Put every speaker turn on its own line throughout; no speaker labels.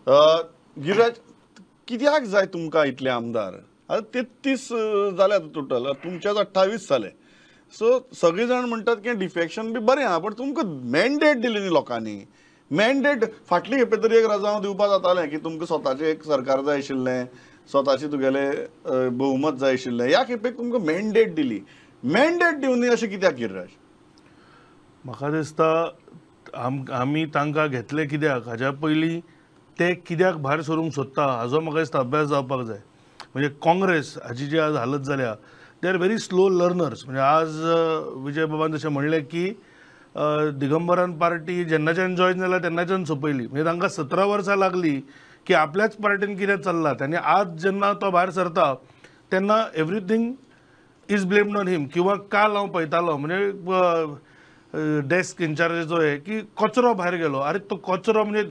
गिरिराज, कित्याक जाय तुमकां इतले आमदार? आतां 33 जाले टोटल, तुमच्याच 28 जाले. सो सगळे जाण म्हणटात की डिफेक्शन बी बरें आहा, पण तुमकां मॅन्डेट दिली न्ही लोकांनी. मॅन्डेट फाटली खेपे तरी एक रजांव दिवपा जातालें की तुमकां स्वताचें एक सरकार जाय आशिल्लें, स्वताचें तुगेलें बहुमत जाय आशिल्लें. ह्या खेपेक तुमकां मॅन्डेट दिली, मॅन्डेट दिवनूय अशें कित्याक गिरिराज?
म्हाका दिसता आमी तांकां घेतले कित्याक हाज्या पयलीं ते कित्याक भायर सरूंक सोदता हाजो म्हाका दिसता अभ्यास जावपाक जाय. म्हणजे काँग्रेस हाजी जी आज हालत जाल्या, they are very slow learners. म्हणजे आज विजय बाबान जशें म्हणलें की दिगंबरान पार्टी जेन्नाच्यान जॉयन जाल्या तेन्नाच्यान सोंपयली. म्हणजे तांकां 17 वर्सां लागली की आपल्याच पार्टीन कितें चल्लां. आनी आज जेन्ना तो भायर सरता तेन्ना everything is blamed on him. किंवा काल हांव पळयतालो म्हणजे डेस्क इन्चार्जाचो हे की कचरो भायर गेलो. अरे तो कचरो म्हणजे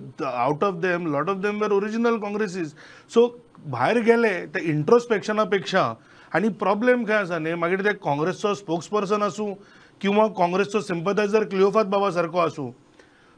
out of them lot of them were original Congresses. So भायर गेले ते इंट्रोस्पेक्शना पेक्षा. आनी प्रॉब्लेम खंय आसा न्ही, मागीर ते काँग्रेसचो स्पोक्स पर्सन आसूं किंवा काँग्रेसचो सिम्पथायझर क्लिओफात बाबा सारको आसूं,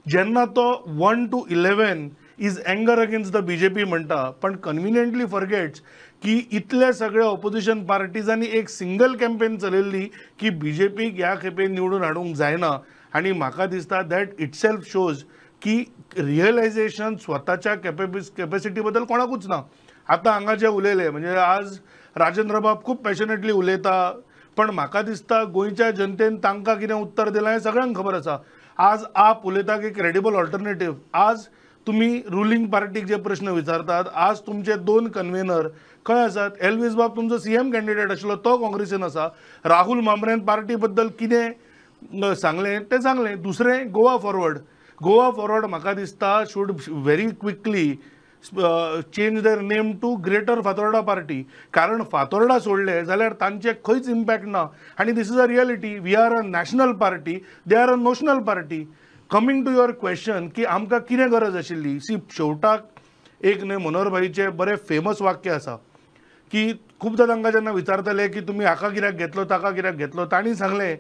जेन्ना तो 1 to 11 is anger against the BJP म्हणटा, पण कन्विनियंटली फॉरगेट्स की इतले सगळे ऑपोजिशन पार्टीजांनी एक सिंगल कॅम्पेन चलयल्ली की बीजेपीक ह्या खेपे निवडून हाडूंक जायना. आनी म्हाका दिसता that itself shows की रियलायझेशन स्वताच्या कॅपेसिटी बद्दल कोणाकूच ना. आतां हांगा जे उलयले म्हणजे आज राजेंद्र बाब खूब पॅशनेटली उलयता, पण म्हाका दिसता गोंयच्या जनतेन तांकां कितें उत्तर दिलां हें सगळ्यांक खबर आसा. आज आप उलयता की क्रेडिबल ऑल्टरनेटीव. आज तुमी रुलींग पार्टीक जे प्रश्न विचारतात, आज तुमचे 2 कन्व्हेनर खंय आसात? एल्वीस बाब तुमचो सीएम कॅन्डिडेट आशिल्लो तो काँग्रेसीन आसा. राहुल मामरेन पार्टी बद्दल कितें सांगलें तें सांगलें. दुसरें गोवा फॉरवर्ड, गोवा फॉरवर्ड म्हाका दिसता should very quickly change their name to greater Fatorda party. कारण फातोर्डा सोडले जाल्यार तांचे खंयच इम्पॅक्ट ना. आनी this is a reality. We are a national party, they are a notional party. Coming to your question की आमकां कितें गरज आशिल्ली, सी शेवटाक एक न्हय मनोहर भाईचें बरें फेमस वाक्य आसा की खुबदां तांकां जेन्ना विचारताले की तुमी हाका कित्याक घेतलो ताका कित्याक घेतलो, तांणी सांगलें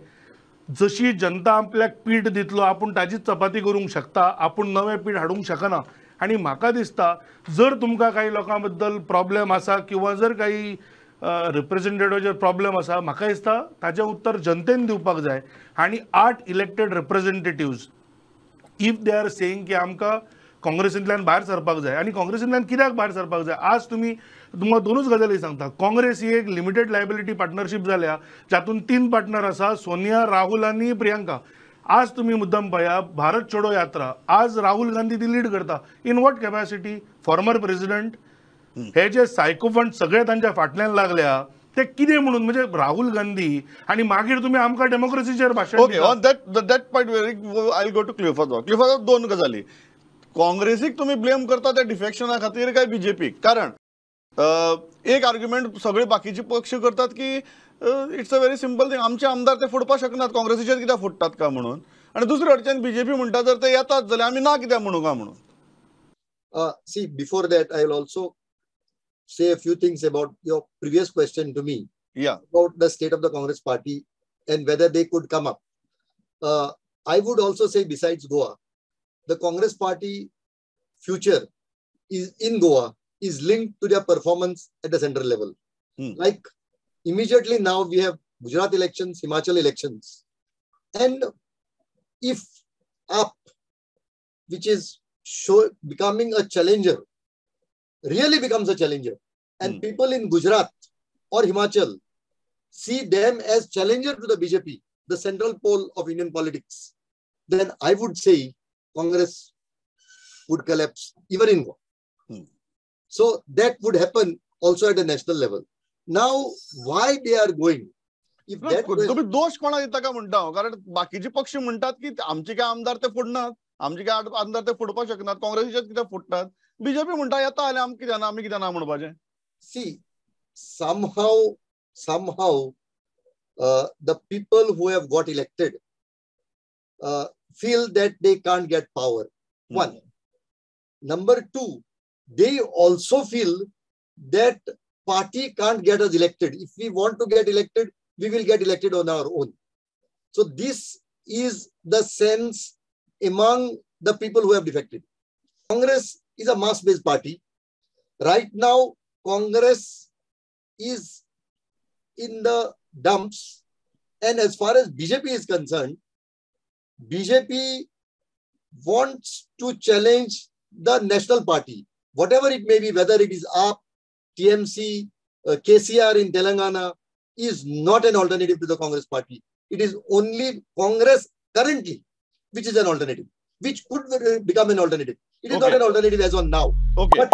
जशी जनता आपल्याक पीठ दितलो आपूण ताजीच चपाती करूंक शकता, आपूण नवें पीठ हाडूंक शकना. आनी म्हाका दिसता जर तुमकां कांय लोकां बद्दल प्रॉब्लेम आसा किंवा जर काही रिप्रेझेंटेटिव्हाचेर प्रॉब्लेम आसा, म्हाका दिसता ताचें उत्तर जनतेन दिवपाक जाय. आनी 8 elected representatives if they are saying की आमकां काँग्रेसींतल्यान भायर सरपाक जाय, आनी काँग्रेसींतल्यान कित्याक भायर सरपाक जाय? आज तुमी तुमकां 2च गजाली सांगता. काँग्रेस ही एक लिमिटेड लायबिलिटी पार्टनरशीप जाल्या जातून 3 पार्टनर आसा, सोनिया, राहुल आनी प्रियंका. आज तुमी मुद्दम पळया भारत छोडो यात्रा आज राहुल गांधी ती लीड करता. In what capacity? Former president. हे जे सायकोफंड सगळे तांच्या फाटल्यान लागल्या ते कितें म्हणून? म्हणजे राहुल गांधी आनी मागीर तुमी आमकां डेमोक्रेसीचेर भाशण.
Okay, on that point I go to Cleofato. Cleofato, 2 गजाली. काँग्रेसीक तुमी ब्लेम करता त्या डिफेक्शना खातीर काय बीजेपीक? कारण एक आर्ग्युमेंट सगळे बाकीचे पक्ष करतात की it's a very simple thing, आमचे आमदार ते फोडपाक शकनात, काँग्रेसीचेर कित्याक फोडटात काय म्हणून. आनी दुसरे वटेच्यान बीजेपी म्हणटा जर ते येतात जाल्यार आमी ना कित्याक म्हणू काय म्हणून.
See, before that I will also say a few things about your previous question to me.
Yeah.
About the state of the Congress party and whether they could come up. I would also say besides Goa, the Congress party future is in Goa is linked to their performance at the central level. Like immediately now we have Gujarat elections, Himachal elections. And if AAP, which is becoming a challenger, really becomes a challenger, and people in Gujarat or Himachal see them as challenger to the BJP, the central pole of Indian politics, then I would say Congress would collapse even in Goa. So that would happen also at the national level. Now, why they are going? If that
तुम्ही दोष कोणाक दिता काय म्हणटा हांव? कारण बाकीचे पक्ष म्हणटात की आमचे काय आमदार ते फोडनात, आमचे काय आमदार ते फोडपाक शकनात, काँग्रेसीचे कित्याक फोडटात? बीजेपी म्हणटा येता जाल्यार आमकां कित्याक ना, आमी कित्याक ना म्हणपाचें.
See, somehow the people who have got elected feel that they can't get power. One. Number 2, they also feel that party can't get us elected. If we want to get elected, we will get elected on our own. So this is the sense among the people who have defected. Congress is a mass-based party. Right now, Congress is in the dumps. And as far as BJP is concerned, BJP wants to challenge the national party, whatever it may be, whether it is AAP, TMC, KCR in Telangana, is not an alternative to the Congress party. It is only Congress currently, which is an alternative, which could become an alternative. It is not an alternative as on now.
Okay.
But